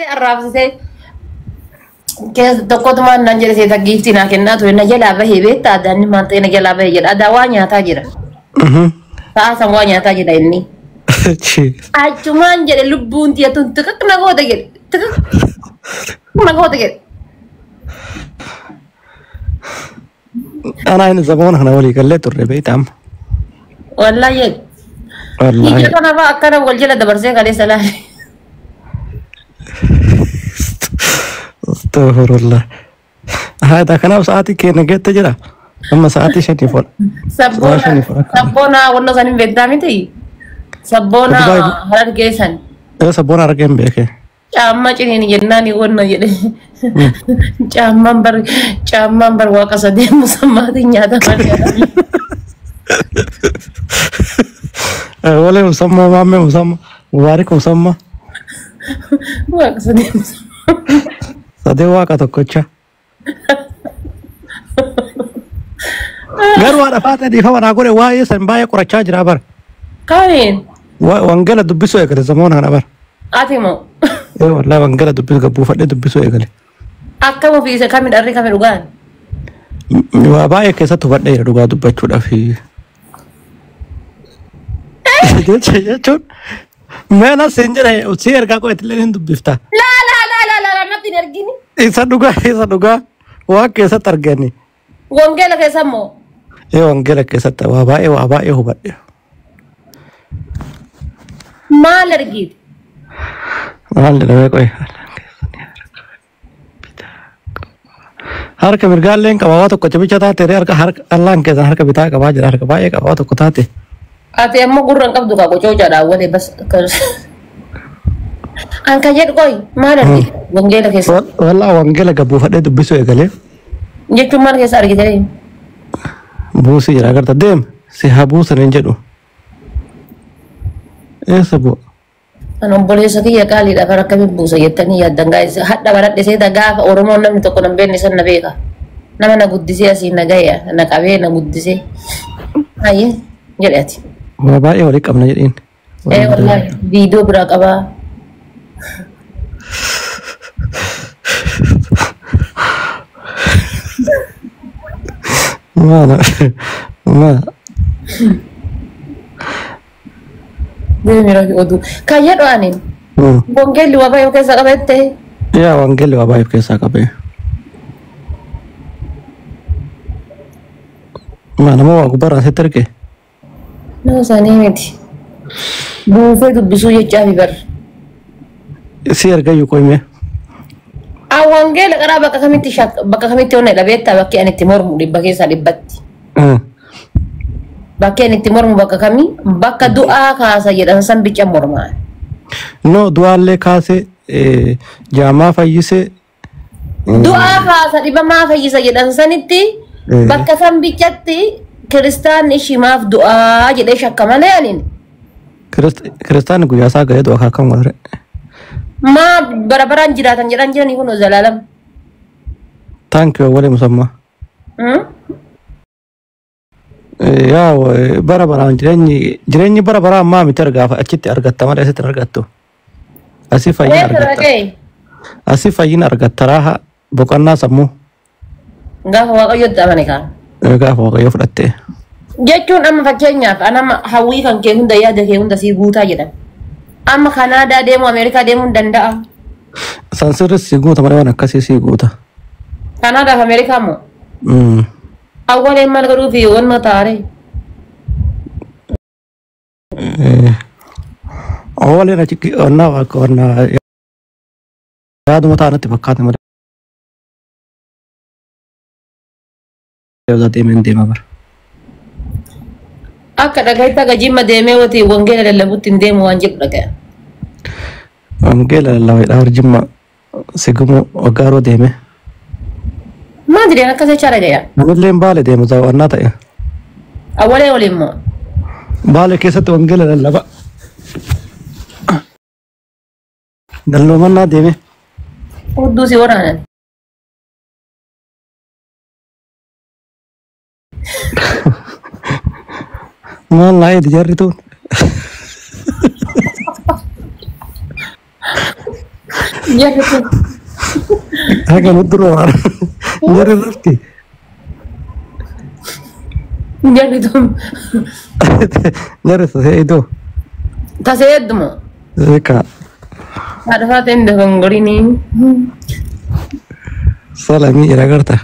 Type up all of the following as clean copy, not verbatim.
Arraabsisee keessa tokkotumaan naan jedhe seeta giiftii naa kennaa ture na jalaa bahee beektaa addaanni maal ta'e na jalaa bahee jedha adaa waa nyaataa jira. Sa'a san waa nyaataa jira inni. Achumaan jedhe lubbuun tiyya tun tiqiq na goota jedhe tiqiq na goota jedhe. Anaa inni zamoona kana walii gallee turre beektaa amma. Wallaahi jedhe. Wallaahi. Ija kana fa'aa akkana wal jala dabarsee kaleessa laale. Astaghfirullah. Haadha kanaaf sa'aatii keenya geette jira. Amma sa'aatii shaniif ol. Sabboona Sa'aa shaniif ol akka. sabboona wannoo san hin beektaa miti. Sabboona Dubaay. harargee san. Ee sabboona argee hin beekee. Caammaa ciniin jennaan wanna jedhe. Caammaan bar caammaan bar waaqa sadee musammaatiin nyaataman jedhama. Walee musammaa maammee musammaa mubaarik musammaa Waaqa sadee musammaa. sadee waaqa tokkocha. Garuu haadha faata dhiifama naa godhe waa'ee san baay'ee qorachaa jira bara. Kamiin Wangeela dubbisuu eegale zamoona kana bara. ati moo Ee wallaahi wangeela dubbisu gabbuufadhee dubbisuu eegale. akkam ofii isa kami dharri kami dhugaan. Waa baay'ee keessatti hubadheera dhugaa dubbachuudhaaf. Jechuun meena siin jedhe si ergaa qo'atillee hin dubbifta. Laa laa laa laa laa natti hin ergini. Isa dhugaa isa dhugaa waan keessatti argani. Wangeela keessa moo Ee wangeela keessatti waa baay'ee hubadhe. maal argite? Maal jedhamee qo'e? Harka mirgaallee qaba waa tokko cibicha taate harka harka allaan keessan harka bitaa qabaa jira harka baay'ee qaba waa tokko taate. Ati ammoo gurra hin qabdu kaa qocooca daawwate bas. An kan jedhu qoy maal argite? Wangeela keessa Wallaa wangeela gabbuufadhee dubbisuu eegalee jechuun maal keessa argite? buusii jira agarta deem si haa buusan hin jedhu. Eessa bu'a? An obboleessa kiyya qaaliidha bara akkamiin buusa jettanii yaaddan gaa'is hadha baradhe seeta gaafa Oromoon namni tokko nan beekne san na beeka. Nama na guddisee asii na ga'e na qabee na guddisee. Hayyee jedhe ati. Waa baay'ee walii qabna jedhiin. Ee wallaahi viidiyoo biraa qabaa. Maala maala. Deemi rafi oduu. Kan jedhu ani wangeelli waa baay'ee of keessaa qabatte. Yaa wangeelli waa baay'ee of keessaa qabee. Maa nama waa gubbaarraan sitti erge. Nama isaanii miti. Buufee dubbisuu jechaa fi barra. Si ergayyuu qoyme. An wangeela qaraa bakka kamitti bakka kamitti onnee dhabeettaa bakki ani itti mormu dhibba keessaa dhibbatti. Bakki ani itti mormu bakka kamii bakka du'aa kaasa jedhan san bicha mormaa. No du'aallee kaasee jaamaa fayyisee. Du'aa kaasa dhibamaa fayyisa jedhan sanitti bakka san bichatti kiristaanni ishimaaf du'aa jedhee shakka malee anin. Kiristaanni guyyaa isaa ga'ee du'a kaakam godhare. Maa bara baraan jiraatan jedhan jiranii kun zalaalam. Thank you walee musammaa. Yaa bara baraan jireenyi jireenyi bara baraan maa miti argaafa achitti argatta malee asitti hin argattu. Asii fayyina Eessa argatta. dhaqee? Asii fayyina argatta raaha boqonnaa sammuu Gaafa waaqayyotti amane kaa. gaafa waaqayyo fudhatte. Jechuun amma fakkeenyaaf an amma hawwii kan kee hunda yaada kee hunda sii guutaa jedhan. Amma Kanaadaa deemuu Ameerikaa deemuu hin danda'a. San sirris si guuta malee waan akkasii si guuta. Kanaadaaf Ameerikaa moo? Awwaleen maal godhuufi wanna taaree? Awwaleen achi onnaa onnaa yaaduma taanatti fakkaate malee. Deemeen deema bara. Akka dhagahitti akka jimma deemee wati wangeela lallabuutti hin deemu waan jedhu dhagaya. Wangeela lallabeedha jimma sigumuu waggaaroo deeme. Maal jedheen akkas jechaa dhagaya? Anillee baale deemu zaawwannaa ta'e. Awwalee waliin moo? Baale keessatti wangeela lallaba. Dalloomannaa deeme. Hudduu si waraanan. Maal naa eedi jarri tuun. Jarri kun Akka nutti roora. Jarri rafti. Jarri tun Jarri tasee tasee hedduma. Zeka. Haadha faateen dogongorinii. Salamii jira garta.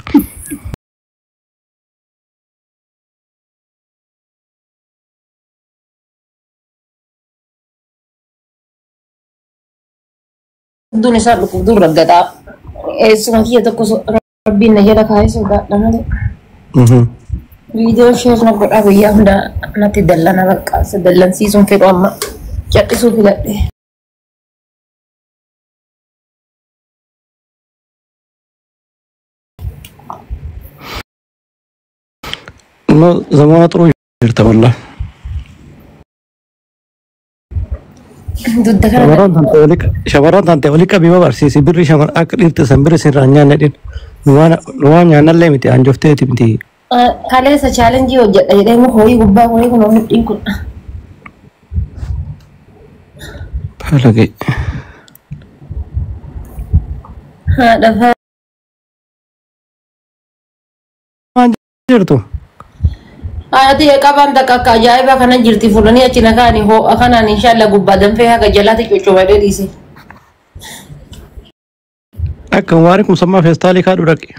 Hudduun isaa dhukkubduun raggataa. Eessuma kiyya tokko rabbiin na jala kaa'ee sodaadha malee. Viidiyoo sheer na godhaa guyyaa hunda natti dallana bakka isa dallansiisuun fedhu amma callisuu filadhe. No zamana xuruu jirta wallah. Dudda kana Shamarran tante wali shamarran tante wali qabii barsiisi birri shamar akka dhiirti san birri sin irraa nyaanne dhin. Waan nyaannallee miti anjofteeti miti. Kaleessa chaalenjii hojjedha jedhee muka horii gubbaa horii kun mudhiin kun. Balagee. Haadha faa. Waan jirtu. Haadha qabaan takka akka ajaa'ibaa kana jirti fuulanii achi na kaani ho'a kanaan inshaalla gubbaa danfee haga jalaatti coccobadee dhiise. Akka waan kun sammaa feestaalii kaadhu dhaqi.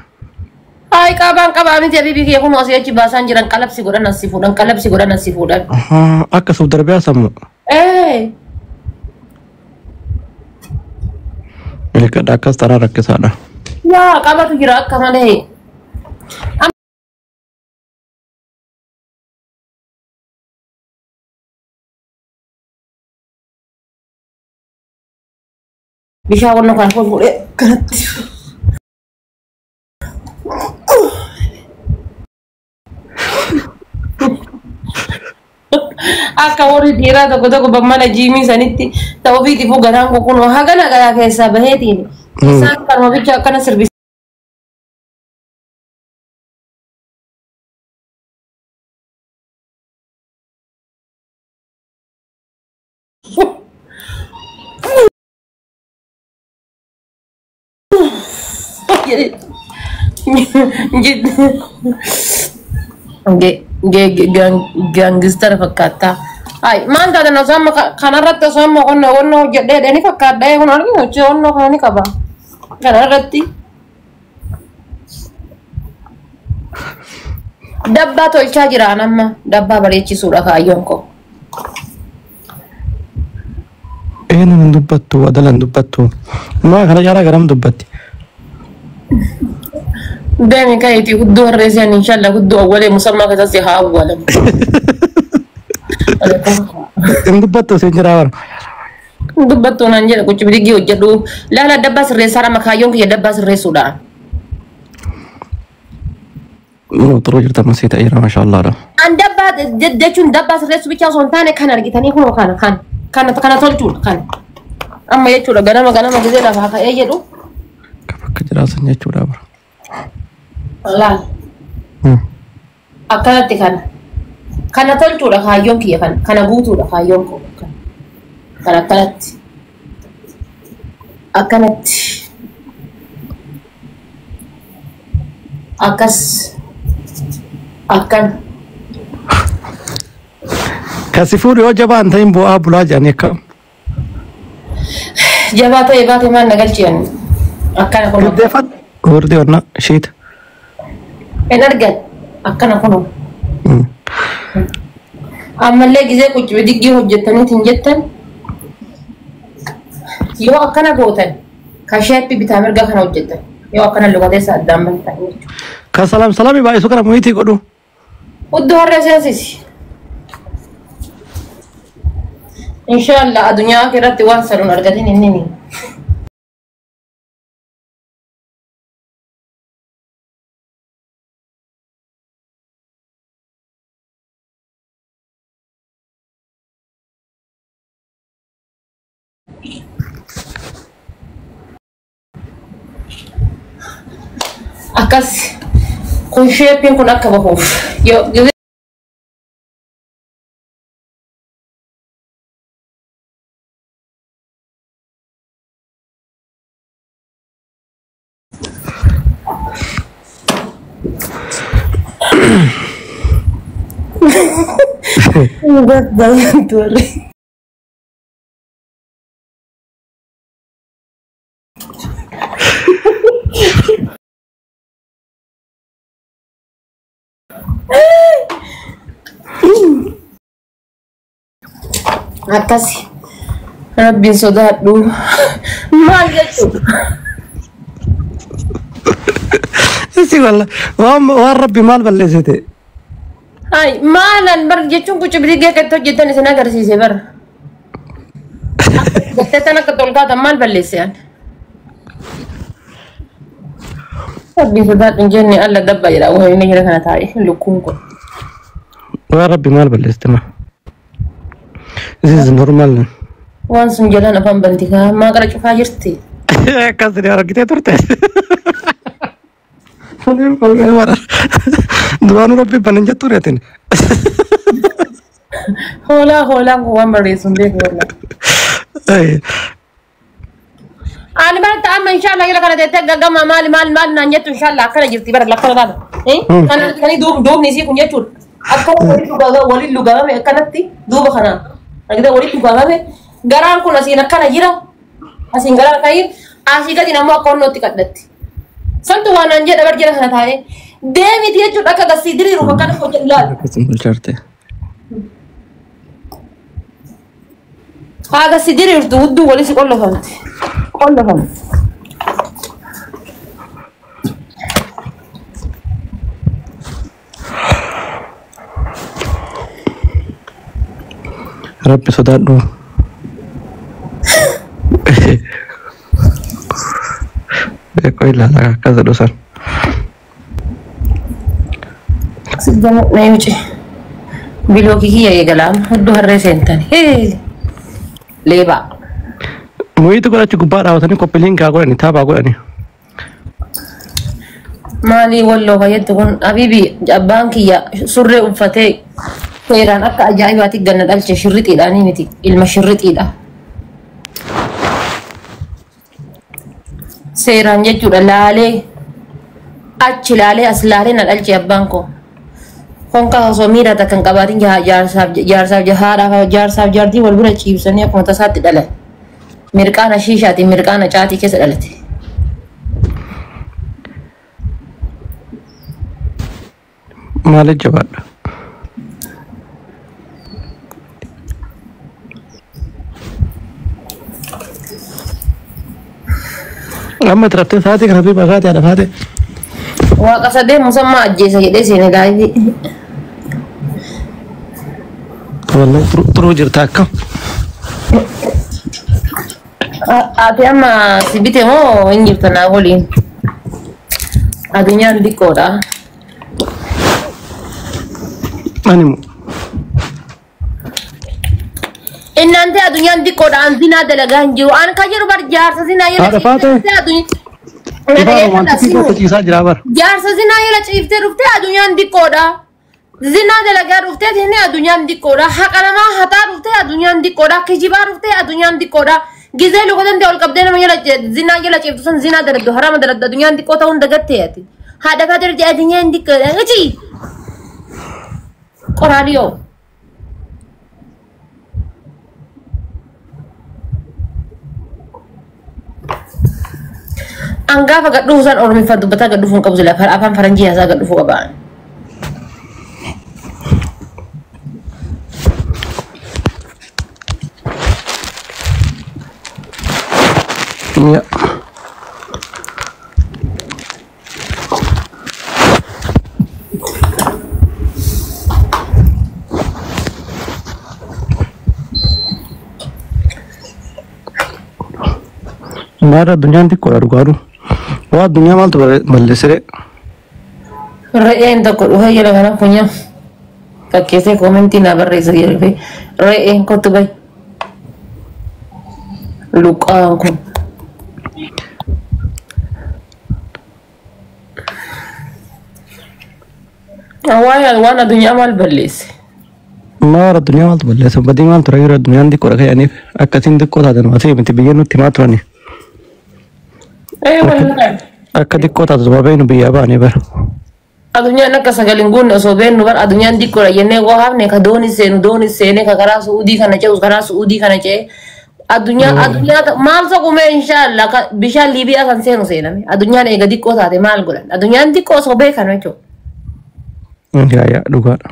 Hayi qabaan qabaa miti abibii kiyya kun asii achi baasaan jiran qalabsi godhan asii fuudhan qalabsi godhan asii fuudhan. Akka suuf darbee sammu. Ee. Ilkadha akkas taraa rakkisaadha. Yaa qabatu jira akka malee. Bishaan wanna kana fuudhee kanatti. Akka warri dhiiraa tokko tokko mana jiimii sanitti ta'uu ofiitiifuu garaan kun hagana garaa keessaa baheetiin. Isaan kanuma bicha akkana sirbisiisan. Gaangistara fakkaata. Ay, maan taatan osoo amma kanarratti osoo amma qonna qonna hojjedhee jedhanii fakkaadha. Kun arginu hojii qonnoo kana ni qaba. Kanarratti. Dabbaa tolchaa jira amma dabbaa bareechisuudha kaayyoon koo. Eenyuun hin dubbattu adalan dubbattu. Maa kana caalaa garam dubbatti. Deemi ka'iitii hudduu harreessan inshallah hudduu awwalee musammaa keessatti haa awwalamu. Hin dubbattu siin jira bara. Dubbattuu naan jedha quchi bidigii hojjedhu. Laala dabbaa sirreessaa nama kaayyoon kiyya dabbaa sirreessuudha. No xuruu jirta masii ta'eera maashaallah. An dabbaa jechuun dabbaa sirreessuu bicha osoo hin taane kan argitanii kunoo kana kana kana kana tolchuudha kana. Amma jechuudha ganama ganama gisee lafaa ka'ee jedhu. Bakka jiraasan jechuudha bara. Laal akkanatti kana kana tolchuudha kaayyoon kiyya kana kana guutuudha kaayyoon koo kana kana akkanatti akkanatti akkas akkan. Kasi fuudhu yoo jabaa hin ta'in bu'aa bulaa jedhanii akka. Jabaa ta'e baate maal na galchiyan akkana kun. Gurdeeffadhu. Gurdee onnaa ishiita. Hin argan akkana kun. Ammallee gisee qucci diggii hojjettaniit hin jettan yoo akkana gootan ka sheeppi bitaa mirga kana hojjettan yoo akkana lukateessa addaan bantan jechuudha. Ka salaam salaamii baay'isu kana muyitii godhu. Hudduu harree seensisi. Inshallah addunyaa irratti waan sanuun argatin inni ni. Akkas kun sheeppiin kun akka bahuuf yoo Turre. Akkasi. Rabbiin sodaadhu. Maal jechuudha? Si walla waan rabbi maal balleessite? Hai, maalan bar jechuun kucu bidigee akkatti hojjetan isin agarsiise bar. Gattee tan akka tolkaatan maal balleesse an? Rabbiin sodaadhu hin jenne alla dabba jedha waan inni jira kana taa'e lukkuun kun. Waan rabbi maal balleessite ma? This is normal. Waan sun jalaan afaan banti kaa maa qara cufaa jirti. Akkas ni argitee turte. Duraanuu rabbi banan jettu reetin. Hoolaa hoolaan kun waan barreessu hin beeku walaa. Ani bara amma inshallah jala kana teettee gaggama maali maali maali naan jettu inshallah akkana jirti bara lakkana taata. Kana kani duubni isii kun jechuudha. Akkana waliin lugaamame akkanatti duuba kanaan. Argitee waliin lugaamame garaan kun asiin akkana jira. Asiin garaan akkana jira. Asii gadi ammoo akka onnootti qadhatti. Santu waan naan jedha bar jala kana taa'ee. Deemiti jechuudha akka gasii diriiru akkana hojjetu ilaali. Akkasuma bulchaarte. Haa gasii diriirtu hudduu walii si qollofamti. Qollofamti. Rabbi sodaadhu. Beekoo ilaala akkas jedhu san. Sigama na yuuce. Bilookii kiyya eegalaam hudduu harree seentani. Leebaa. Muyiitu godhachi gubbaa dhaabatanii koppiliin gaa godhani taaphaa godhani. Maalii walloo fayyaddu kun abibi abbaan kiyya surree uffatee seeraan akka ajaa'ibaatti ganna dhalche shirrixiidhaanii miti ilma shirrixiidha. Seeraan jechuudha laalee achi laalee as laalee na dhalche abbaan koo. Konkaa osoo miira takka hin qabaatin jaarsaaf jaarsaaf haadhaaf jaarsaaf jaartii wal bira ciibsanii akkuma tasaatti dhalan. Mirqaana shiishaatiin mirqaana caatii keessa dhalate. Maaliif jabaadha? Amma tiraftee sa'aatii kana fi bakaatee haadha faatee. Waaqa sadee musammaa ajjeesa jedhee seene daa'imni. Wallahi turuu jirta akkam. Ati amma si bite moo hin jirta naa waliin? Addunyaan xiqqoodha. Ani moo Innaan ta'e addunyaan xiqqoodha an zinaa dalagaa hin jiru. An kan jedhu bar jaarsa zinaa jala Haadha faatee. ciiftee addunyaa. Ifaa romaantikii keessa ciisaa jira bara. Jaarsa zinaa jala ciiftee dhuftee addunyaan xiqqoodha. Zinaa dalagaa dhuftee inni addunyaan xiqqoodha. Haqa namaa hataa dhuftee addunyaan xiqqoodha. Kijibaa dhuftee addunyaan xiqqoodha. Gizee luka danda'e ol qabdee nama jala zinaa jala ciiftu san zinaa daladdu harama daladdu addunyaan xiqqoo ta'uun dagattee ati. Haadha faatee jirti addunyaan xiqqoodha. Achi! Qoraaliyoo. An gaafa gad dhufu san Oromiffaa dubbataa gad dhufuu hin qabu sila afaan faranjii haasaa gad dhufuu qaba. Yaa. Maara addunyaan xiqqoodha dhugaadhu. Waa addunyaa maaltu balleessire? Re'een tokko dhufee jala kana funya fakkeessee koomentii naa barreessa jedhee re'een kottu bahi. Luqqaan kun. Waa'ee waan addunyaa maal balleesse? Maara addunyaa maaltu balleessa? Badii maaltu yeroo addunyaan xiqqoodha ka'aniif akkasiin xiqqoo taatan asii miti biyya nutti himaa turani. Ee wallahi. Akka xiqqoo taatu sababa beeknu biyyaa baanee bara. Addunyaan akka sagal hin guunne osoo beennu bar addunyaan xiqqoodha jennee koo hafne ka dooni seenu dooni seenee ka karaa Su'uudii kana ce'u karaa Su'uudii kana ce'e addunyaa addunyaa maal soqumee inshaallah ka bishaan Liibiyaa kan seenu seename addunyaan eega xiqqoo taate maal godhan addunyaan xiqqoo osoo beekan jechuudha. Yaa yaa dhugaadha.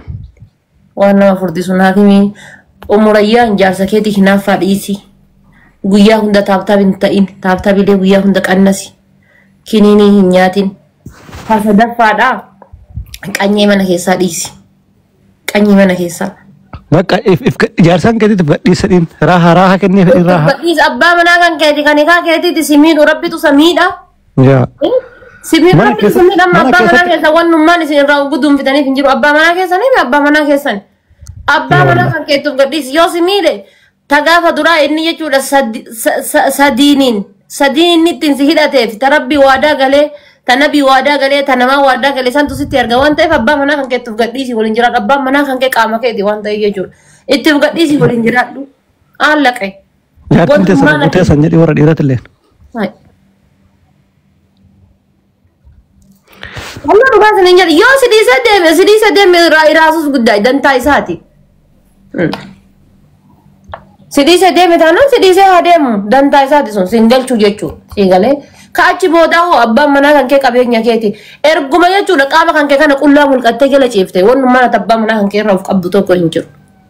Waan nama furdisu naaf himi umurayyaan jaarsa keetii hinaaffaa dhiisi. Guyyaa hunda taaptaap hin ta'in taaptaapilee guyyaa hunda qannasi. Kiniinii hin nyaatin. Sadaffaadhaa qanyee mana keessaa dhiisi. Qanyee mana keessaa. Bakka if if jaarsaan keetiif gadhiisaniin raaha raaha kennee fedhin raaha. Dhiisi abbaa manaa kan keeti kan hikaa keetiiti si miidhu rabbitu sa miidha. Yaa. Si miidhu Mana rabbitu si keessa miidha amma mana abbaa manaa keessatti keessa wannummaan isin irraa guduunfitaniif hin jiru abbaa manaa keessanii abbaa manaa keessan. Abbaa yaa manaa wallah. kan keetuuf gadhiisi yoo si miidhe ta gaafa duraa inni jechuudha sadiiniin sadiin inni ittiin si hidhateef ta rabbii waadaa galee ta nabii waadaa galee ta namaa waadaa galee santu sitti arga waan ta'eef abbaa manaa kan keetuuf gadhiisi waliin jiraadhu abbaan manaa kan kee qaama keeti waan ta'eef jechuudha ittiif gadhiisi waliin jiraadhu allaqe Jaartiin teessan wantummaan guutee ati san jedhi warra dhiiratilleen. Wallah dhugaa isin hin jedhu yoo si dhiisee deeme si dhiisee deeme iraasus guddaa dantaa isaati. Si dhiisee deeme taanaan si dhiisee haa deemu dantaa isaati sun siin galchuu jechuudha. Sii galee ka achi boodaa hoo abbaan manaa kan kee qabeenya keeti erguma jechuudha qaama kan kee kana qullaa mulqattee jala ciifte wannummaan ati abbaa manaa kan kee irraa of qabdu tokko hin jiru.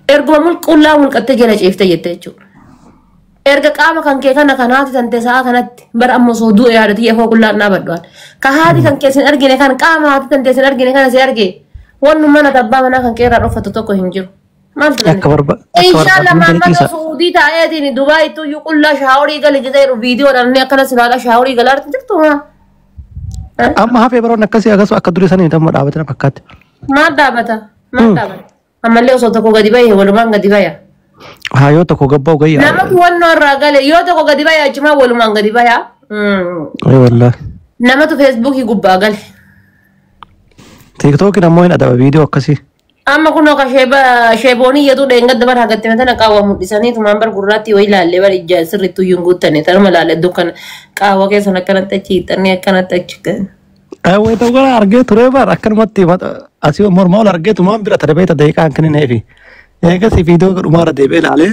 Erguma qullaa mulqattee jala ciifte jette jechuudha. Erga qaama kan kee kana kan haati tante sa'a kanatti bara amma osoo du'e yaadati yafoo qullaan dhaabadhu. Ka haati kan kee sin argine kan qaama haati tante sin argine kana si arge wannummaan ati abbaa manaa kan kee irraa dhoffattu tokko hin jiru. Maal Akka barba akka Inshallah barbaadni Muhammad dhiisa. Suudii taa'eetiin Dubaay tuyyuu qullaa shaaworii gali gisee jedhu viidiyoodhaan inni akkana silaalaa shaaworii galaarti jirtu maa? Amma hafee baroon akkasii akkasuma akka durii sanii amma dhaabatana fakkaatti. Maal dhaabata? Maal dhaabata? Ammallee osoo tokko gadi bahe walumaan gadi baya. Haa yoo tokko gabba'u gayyaa. Namatu wannoo irraa gale yoo tokko gadi baya achumaa walumaan gadi baya. Ee wallah. Namatu feesbuukii gubbaa gale. Tiiktookiin ammoo hin adaba viidiyoo akkasii. Amma kunoo ka sheeboonii jedhu dheengadda bara hagatti matana qaawwa mul'isanii tumaan bar gurraatti wayi ilaallee bar ija sirriitti iyyuu hin guuttane tanuma ilaalle dukkana qaawwa keessan akkanatti achi hiixannee akkanatti achi. Wayita gara argee ture bar akkanumatti asii mormaa ol argee tumaan bira tare beekta daqiiqaan kennineefi. Eegas viidiyoo dhumaarra deebi'ee ilaalee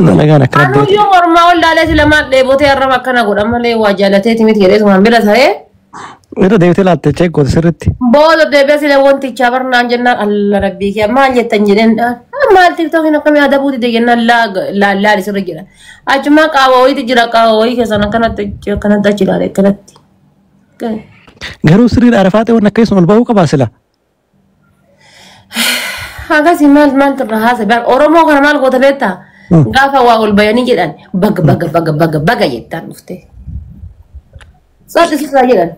dalagaan akkana Anu deebi'e. yoo mormaa ol laalee si lamaan dheebotee arraba akkana godha malee waa jaalateeti miti jedhee tumaan bira taree Irra deebitee ilaalte cheek goote sirriitti. booda deebi'ee sila wantichaa barnaan jennaan alla rabbii kee maal jettan jedheen maal tiktookiin akkamii adabuu dide jennaan laali sirri jedha. Achumaa qaawwa wayiitu jira qaawwa wayii keessan akkanatti akkanatti achi ilaale akkanatti. Garuu sirriidha arafaatee waan akkasii sun ol bahuu qabaa sila. Akkasii maal maaltu irra haasa beeku Oromoo kana maal goota beektaa? Gaafa waa ol bayanii jedhan baga baga baga baga baga jettaan dhufte. Salphisirraa jedhan.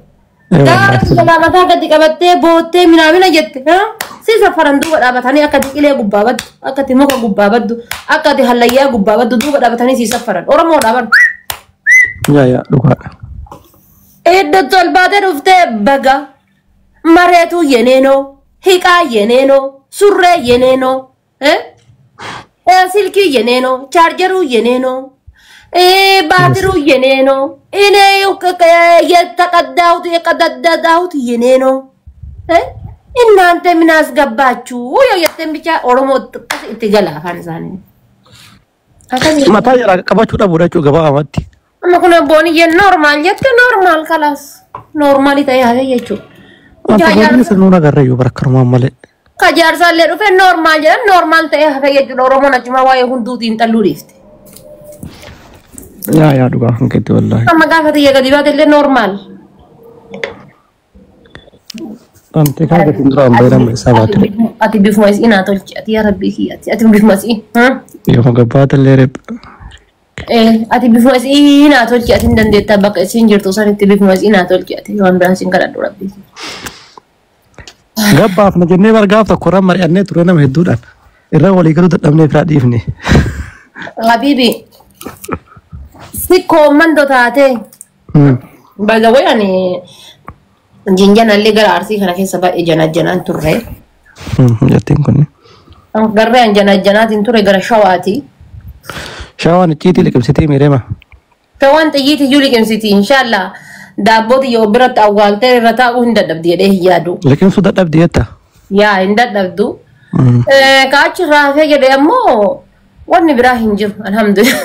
Gaafa salaamataa gadi qabattee boottee minaamina jette. Si safaran duuba dhaabatanii akka ati qilee gubbaa baddu, akka ati muka gubbaa baddu, akka ati hallayyaa gubbaa baddu duuba dhaabatanii si safaran. Oromoo dhaaban. Yaa yaa dhugaadha. Iddoo ol baatee dhuftee baga mareetuu yeneenoo, hiqaa yeneenoo, surree yeneenoo, silkii yeneenoo, chaarjaruu yeneenoo, baatiruu yeneenoo, inee የተቀዳሁት የቀዳዳሁት የኔ ነው እናንተ ምን አስገባችሁ? ያው የተን ብቻ ኦሮሞ ጥቅስ itti gala afaan isaanii. Akkasii Mataa jalaa qabachuu dhabuudha jechuudha gabaabumatti. Amma kun booniyyeen normaal jette normaal kalaas noormaalii ta'ee hafe jechuudha. Wanta boonni sirnuu agarreeyyuu barakkanumaan malee. Ka jaarsaallee dhufe normaal jedhan normaal ta'ee hafe jechuudha. Oromoon achumaa waa'ee hunduutiin xalluu dhiifte. Yaa yaa dhugaa kan keetti wallaahi. Amma gaafa xiyya gadi baate illee normaal. Wanti kan gatiin duraan baay'ee isaa baate. Ati bifuma isii naa tolchi ati yaa rabbii kiyya ati bifuma isii. Yoo gabbaata illee reeb. Ati bifuma isii naa tolchi ati hin dandeettaa bakka isiin jirtu sanitti bifuma isii naa tolchi ati waan biraan siin kadhadhu rabbii. Gabbaaf na jennee bar gaaf tokko irra mari'annee ture nama hedduudhaan irra walii galuu dadhabnee firaa dhiifne. Habibi si koommandoo taatee by the way ani jinjanallee gara arsii kana keessa baay'ee janajjanaan turre. Jettiin kun. Garree an janajjanaatiin ture gara shawaati. Shawaan icciitii liqimsitee miidhama. Shawaan xiyyiitii iyyuu liqimsiti inshallah. Daabboo xiyya biratti awwaaltee irra taa'uu hin dadhabdi jedhee hin yaadu. Liqimsuu dadhabdi jetta. Yaa hin dadhabdu. Ka achi raafee jedhee ammoo wanni biraa hin jiru alhamdulillah.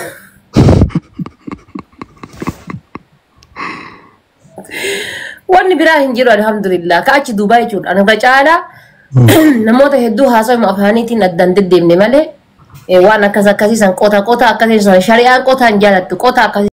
Wanni biraa hin jiru alhamdulillah. Ka achi duubaa jechuudha. Ani irra caalaa namoota hedduu haasawuma afaaniitiin addaan deddeemne malee waan akkas akkasii san qota qota akkasii san shari'aan qotaan jaalattu qota akkasii.